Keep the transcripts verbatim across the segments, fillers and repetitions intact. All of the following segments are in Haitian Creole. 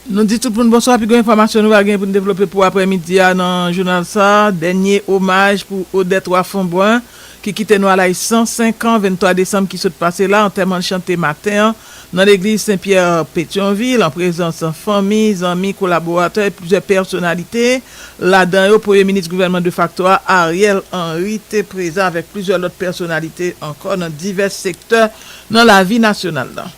Nou di tout moun bonswa. Pi gwo enfòmasyon nou va gen pou n devlope pou aprèmidi a nan jounal sa a. Dènye omaj pou Odette Wafonbrun, ki kite nou a laj san senk an, venntwa desanm ki sot pase la, antèman l chante maten an nan legliz Sen Pyè Petyonvil, an prezans fanmi, zanmi, kolaboratè e plizyè pèsonalite. Ladan yo, premye minis gouvènman defakto a, Ariel Henry, te prezan avèk plizyè lòt pèsonalite ankò nan divès sektè nan lavi nasyonal la.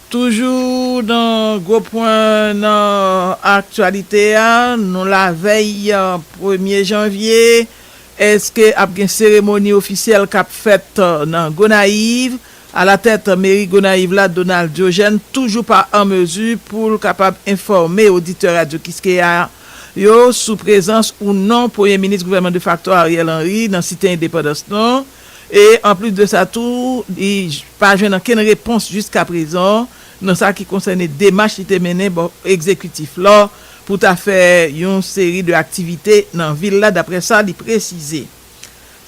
Toujou nan gwo pwen nan aktyalite a, nou lavèy premye janvye, èske ap gen seremoni ofisyèl k ap fèt nan Gonayiv? Alatèt meri Gonayiv la, Donald Diogène toujou pa an mezi pou l kapab enfòme oditè Radyo Kiskeya yo sou prezans ou non premye minis gouvènman defakto Ariel Henry nan Site Endepandans lan. E anplis de sa tou, li pa jwenn ankenn repons jiskaprezan nan sa ki konsène demach li te mennen bò egzekitif la pou ta fè yon seri de aktivite nan vil la, daprè sa li presize.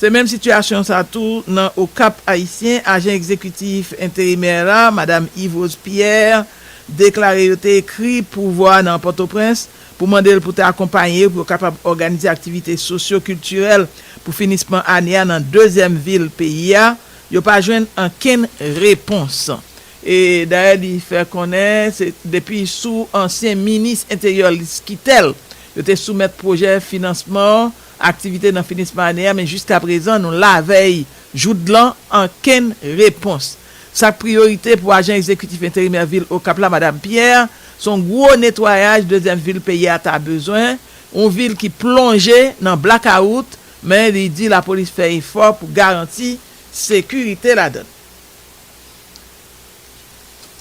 Se menm sitiyasyon sa tou nan Okap Ayisyen, ajan egzekitif enterimè la, Madam Yvrose Pierre, deklare yo te ekri pouvwa nan Pòtoprens pou mande l pou te akonpaye yo pou yo kapab òganize aktivite sosyo-kiltirèl pou finisman ane a nan dezyèm vil peyi a. Yo pa jwenn ankenn repons. E dayè, li fè konnen se depi sou ansyen minis enteryè Liz Quitel yo te soumèt pwojè finansman aktivite nan finisman ane a, men jiskaprezan nou lavèy joudlan, ankenn repons. Sa k priyorite pou ajan egzekitif enterimè vil Okap la, Madam Pierre, se yon gwo netwayaj dezyèm vil peyi a ta bezwen, yon vil ki plonje nan blakawout, men li di lapolis fè efò pou garanti sekirite ladan l.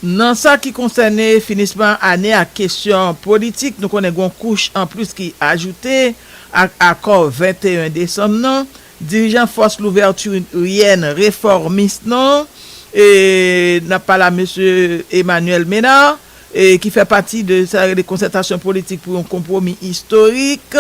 Nan sa ki konsène finisman ane ak kesyon politik, nou konnen gen yon kouch anplis ki ajoute ak akò venteyen desanm nan. Dirijan Fòs Louvètiryèn Refòmis nan, e, n ap pale a mesye Emmanuel Ménard, e, ki fè pati de sa yo rele konsètasyon politik pou yon konpwomi istorik,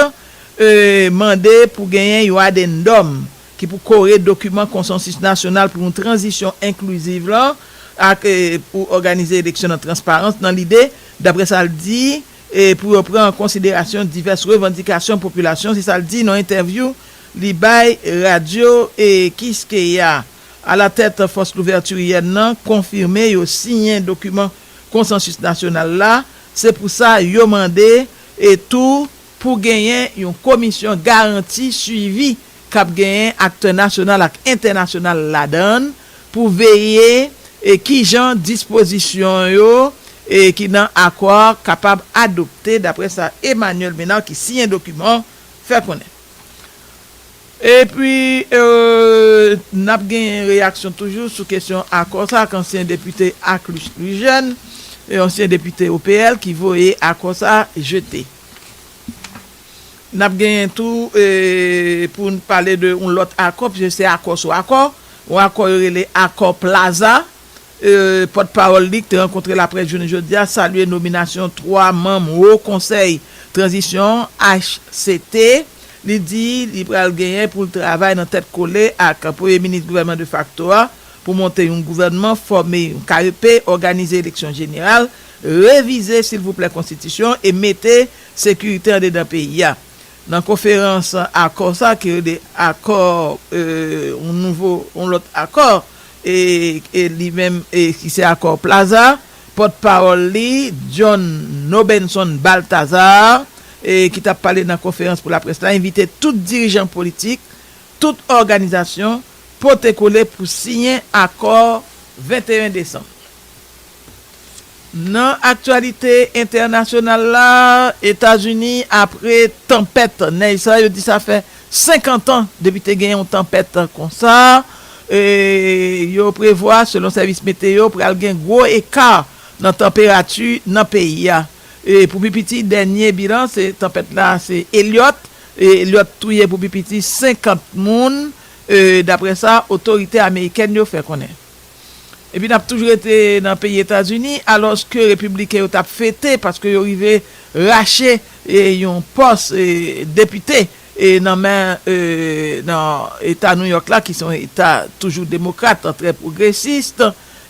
e, mande pou genyen yon adendòm ki pou kore dokiman konsansis nasyonal pou yon tranzisyon enkliziv lan ak, e, pou òganize eleksyon nan transparans, nan lide, daprè sa l di, e, pou yo pran an konsiderasyon divès revandikasyon popilasyon, se sa l di nan entèvyou li bay radyo, e, Kiskeya. Alatèt Fòs Louvètiryèn nan konfime yo siyen dokiman konsansis nasyonal la. Se pou sa yo mande, e, tou pou genyen yon komisyon garanti swivi k ap genyen aktè nasyonal ak entènasyonal ladan l pou veye, e, kijan dispozisyon yo, e, ki nan akò a kapab adopte, daprè sa Emmanuel Ménard ki siyen dokiman fè konnen. Epi, e, n ap genyen reyaksyon toujou sou kesyon akò sa ak ansyen depite Aclus Lugène, e, ansyen depite O P L ki voye akò sa jete. N ap genyen tou, e, pou n pale de yon lòt akò, piske se akò sou akò, yon akò yo rele akò Plaza. E, pòtpawòl li ki te rankontre laprès jounen jodi a salye nominasyon twa manm Wo Konsèy Tranzisyon, H C T. Li di li pral genyen pou l travay nan tèt kole ak premye minis gouvènman defakto a pou monte yon gouvènman, fòme yon K E P, òganize eleksyon jeneral, revize silvouplè konstitisyon e mete sekirite andedan peyi a. Nan konferans akò sa ki rele akò, e, yon nouvo, yon lòt akò, e, e li menm, e, ki se akò Plaza, pòtpawòl li, John Nobenson Balthazar, e, ki t ap pale nan konferans pou laprès la, envite tout dirijan politik, tout òganizasyon, pote kole pou siyen akò venteyen desanm. Nan aktyalite entènasyonal la, Etazini, apre tanpèt nèj sa, yo di sa fè senkant an depi te gen yon tanpèt konsa. E, yo prevwa, selon sèvis meteyo, pral gen gwo eka nan tanperati nan peyi a. E, pou pi piti, dènye bilan, se tanpèt la, se Elliot. E, Elliot touye pou pi piti senkant moun, e, daprè sa otorite amerikèn yo fè konnen. Epi n ap toujou rete nan peyi Etazini, alòske repibliken yo t ap fete paske yo rive rache, e, yon pòs, e, depite, e, nan men, e, nan eta Nouyòk la, ki se yon eta toujou demokrat, trè pwogresis,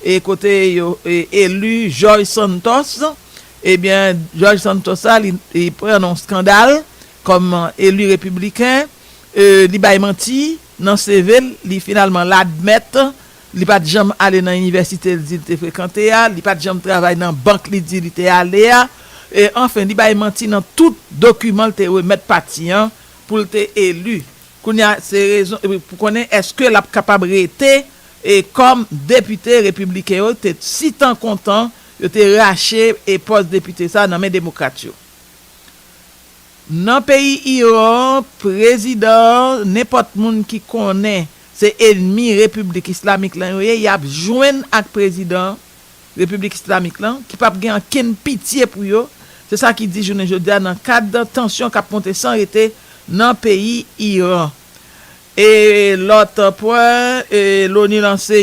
e kote yo, e, eli George Santos, Ebyen, George Santos la, li, li pran nan yon skandal kòm eli repibliken, e, li bay manti nan C V l, li finalman l admèt li pa t janm ale nan inivèsite l di l te frekante a, li pa t janm travay nan bank li di li te ale a, e, anfen, li bay manti nan tout dokiman l te remèt pati an pou l te eli. Kounye a, se rezon, e, pou konnen èske l ap kapab rete, e, kòm depite repibliken yo te sitan kontan yo te rache, e, pòs depite sa nan men demokrat yo. Nan peyi Iran, prezidan, nenpòt moun ki konnen se enmi Repiblik Islamik lan yo ye, y ap jwenn ak prezidan Repiblik Islamik lan, ki p ap gen ankenn pitye pou yo. Se sa ki di jounen jodi a nan kad tansyon k ap monte san rete nan peyi Iran. E lòt pwen, e, Loni lanse